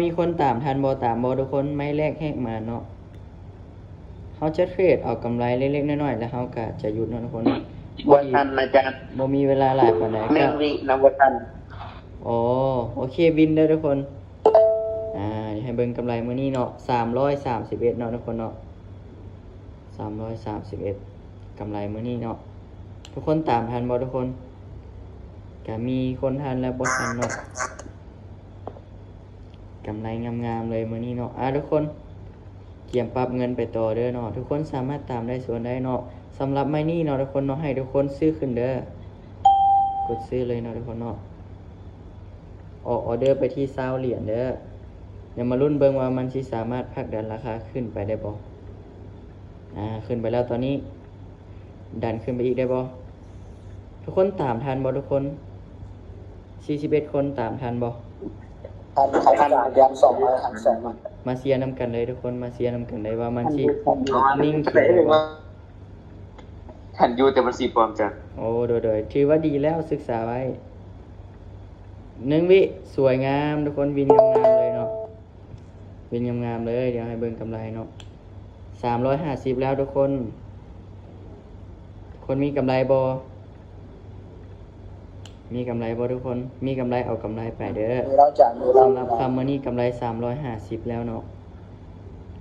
ມີຄົນຕາມທັນບໍ່? ຕາມບໍ່ທຸກຄົນ? ໄມ້ແລກແຮກມາເນາະ. ເຮົາຈະເທຣດເອົາກຳໄລເລັກໆນ້ອຍໆ ແລ້ວເຮົາກໍຈະຢຸດເນາະທຸກຄົນເນາະ. ບໍ່ທັນອາຈານ. ບໍ່ມີເວລາຫຼາຍປານໃດ. ໜຶ່ງວິນຳບໍ່ທັນ. ອໍ ໂອເຄ ວິນເດີທຸກຄົນ. ອາ ໃຫ້ເບິ່ງກຳໄລມື້ນີ້ເນາະ ສາມຮ້ອຍສາມສິບເອັດເນາະທຸກຄົນເນາະ. ສາມຮ້ອຍສາມສິບເອັດ ກຳໄລມື້ນີ້ເນາະ. ທຸກຄົນຕາມທັນບໍ່ທຸກຄົນ? ກະມີຄົນທັນແລະບໍ່ທັນເນາະ. ກຳໄລງາມໆເລີຍມື້ນີ້ເນາະ. ອາ ທຸກຄົນ ກຽມປັບເງິນໄປຕໍ່ເດີເນາະ. ທຸກຄົນສາມາດຕາມໄດ້ສ່ວນໄດ້ເນາະ. ສຳລັບໄມ້ນີ້ເນາະທຸກຄົນເນາະ ໃຫ້ທຸກຄົນຊື້ຂຶ້ນເດີ. ກົດຊື້ເລີຍເນາະທຸກຄົນເນາະ. ອອກອໍເດີໄປທີ່ຊາວຫຼຽນເດີ. ດຽວມາລຸ້ນເບິ່ງວ່າມັນຊິສາມາດຜັກດັນລາຄາຂຶ້ນໄປໄດ້ບໍ່. ອາ ຂຶ້ນໄປແລ້ວຕອນນີ້. ດັນຂຶ້ນໄປອີກໄດ້ບໍ່? ທຸກຄົນຕາມທັນບໍ່ທຸກຄົນ? ສີ່ສິບເອັດຄົນຕາມທັນບໍ່? ທັນ ທັນ ສອງຮ້ອຍ ທັນ ສອງຮ້ອຍ. ມາເຊຍນຳກັນເລີຍທຸກຄົນ ມາເຊຍນຳກັນເລີຍວ່າມັນຊິ ທັນຢູ່ ທັນຢູ່ ນິ່ງຂຽວໄດ້ບໍ່? ທັນຢູ່ ແຕ່ມັນສີປອມຈ້ະ. ໂອ້ ໂດຍໆ ຖືວ່າດີແລ້ວ ສຶກສາໄວ້. ໜຶ່ງວິ ສວຍງາມທຸກຄົນ ວິນງາມໆເລີຍເນາະ. ວິນງາມໆເລີຍ. ດຽວໃຫ້ເບິ່ງກຳໄລເນາະ ສາມຮ້ອຍຫ້າສິບແລ້ວທຸກຄົນ. ທຸກຄົນມີກຳໄລບໍ່? ມີກຳໄລບໍ່ທຸກຄົນ? ມີກຳໄລເອົາກຳໄລໄປເດີ. ສຳລັບຄ່ຳມື້ນີ້ກຳໄລສາມຮ້ອຍຫ້າສິບແລ້ວເນາະ.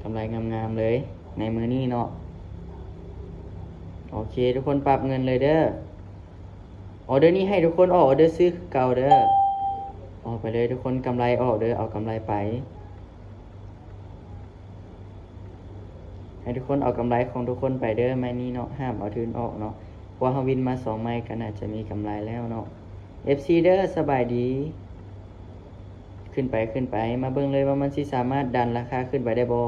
ກຳໄລງາມໆເລີຍໃນມື້ນີ້ເນາະ. ໂອເຄ ທຸກຄົນປັບເງິນເລີຍເດີ. ອໍເດີນີ້ໃຫ້ທຸກຄົນອອກອໍເດີຊື້ຄືເກົ່າເດີ. ອອກໄປເລີຍທຸກຄົນ ກຳໄລອອກເດີ ເອົາກຳໄລໄປ. ໃຫ້ທຸກຄົນເອົາກຳໄລຂອງທຸກຄົນໄປເດີ ໄມ້ນີ້ເນາະ ຫ້າມເອົາທຶນອອກເນາະ. ເພາະວ່າເຮົາວິນມາສອງໄມ້ກໍໜ້າຈະມີກຳໄລແລ້ວເນາະ. ເອັຟຊີເດີ ສະບາຍດີ. ຂຶ້ນໄປ ຂຶ້ນໄປ ມາເບິ່ງເລີຍວ່າມັນຊິສາມາດດັນລາຄາຂຶ້ນໄປໄດ້ບໍ່?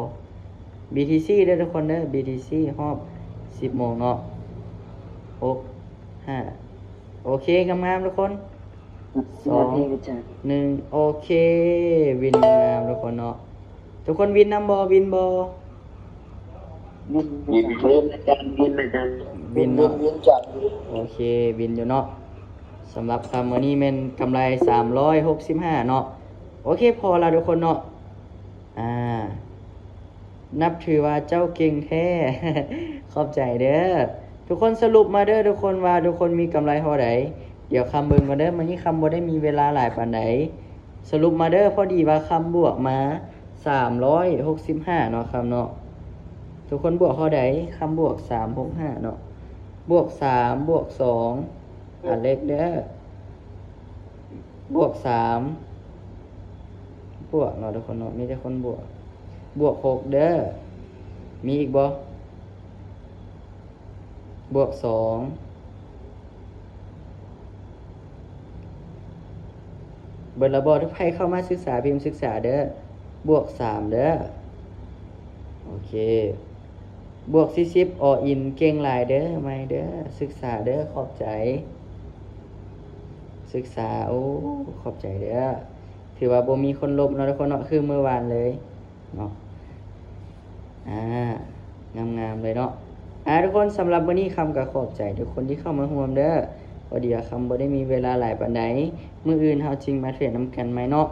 ບີທີຊີເດີທຸກຄົນເດີ ບີທີຊີຮອບສິບໂມງເນາະ. ຫົກ ຫ້າ ໂອເຄ ງາມໆທຸກຄົນ. ສອງ ໜຶ່ງ ໂອເຄ ວິນງາມໆທຸກຄົນເນາະ. ທຸກຄົນວິນນຳບໍ່? ວິນບໍ່? ວິນ ວິນ ວິນ ອາຈານ ວິນ ອາຈານ ວິນເນາະ. ໂອເຄ ວິນຢູ່ເນາະ. ສຳລັບຄ່ຳມື້ນີ້ແມ່ນກຳໄລສາມຮ້ອຍຫົກສິບຫ້າເນາະ. ໂອເຄ ພໍລະທຸກຄົນເນາະ. ອາ ນັບຖືວ່າເຈົ້າເກັ່ງແທ້. ຂອບໃຈເດີ. ທຸກຄົນສະຫຼຸບມາເດີທຸກຄົນວ່າທຸກຄົນມີກຳໄລເທົ່າໃດ. ດຽວຄຳເບິ່ງກ່ອນເດີ ມື້ນີ້ຄຳບໍ່ໄດ້ມີເວລາຫຼາຍປານໃດ. ສະຫຼຸບມາເດີ ພໍດີວ່າຄຳບວກມາສາມຮ້ອຍຫົກສິບຫ້າເນາະ ຄຳເນາະ. ທຸກຄົນບວກເທົ່າໃດ? ຄຳບວກສາມຫົກຫ້າເນາະ. ບວກສາມ ບວກສອງ ອາເລັກເດີ. ບວກສາມ ບວກເນາະທຸກຄົນເນາະ ມີແຕ່ຄົນບວກ. ບວກຫົກເດີ. ມີອີກບໍ່? ບວກສອງ ເບິດລະບໍ່? ໃຜເຂົ້າມາສຶກສາ ພິມສຶກສາເດີ. ບວກສາມເດີ. ໂອເຄ ບວກສີ່ສິບ ອໍອິນ ເກັ່ງຫຼາຍເດີ ໃໝ່ເດີ ສຶກສາເດີ ຂອບໃຈ ສຶກສາ. ໂອ້ ຂອບໃຈເດີ. ຖືວ່າບໍ່ມີຄົນລົບເນາະທຸກຄົນເນາະ ຄືມື້ວານເລີຍເນາະ. ອາ ງາມໆເລີຍເນາະ. ອາ ທຸກຄົນ ສຳລັບມື້ນີ້ຄຳກໍຂອບໃຈທຸກຄົນທີ່ເຂົ້າມາຮ່ວມເດີ. ພໍດີວ່າຄຳບໍ່ໄດ້ມີເວລາຫຼາຍປານໃດ ມື້ອື່ນເຮົາຈຶ່ງມາເທຣດນຳກັນໃໝ່ເນາະ.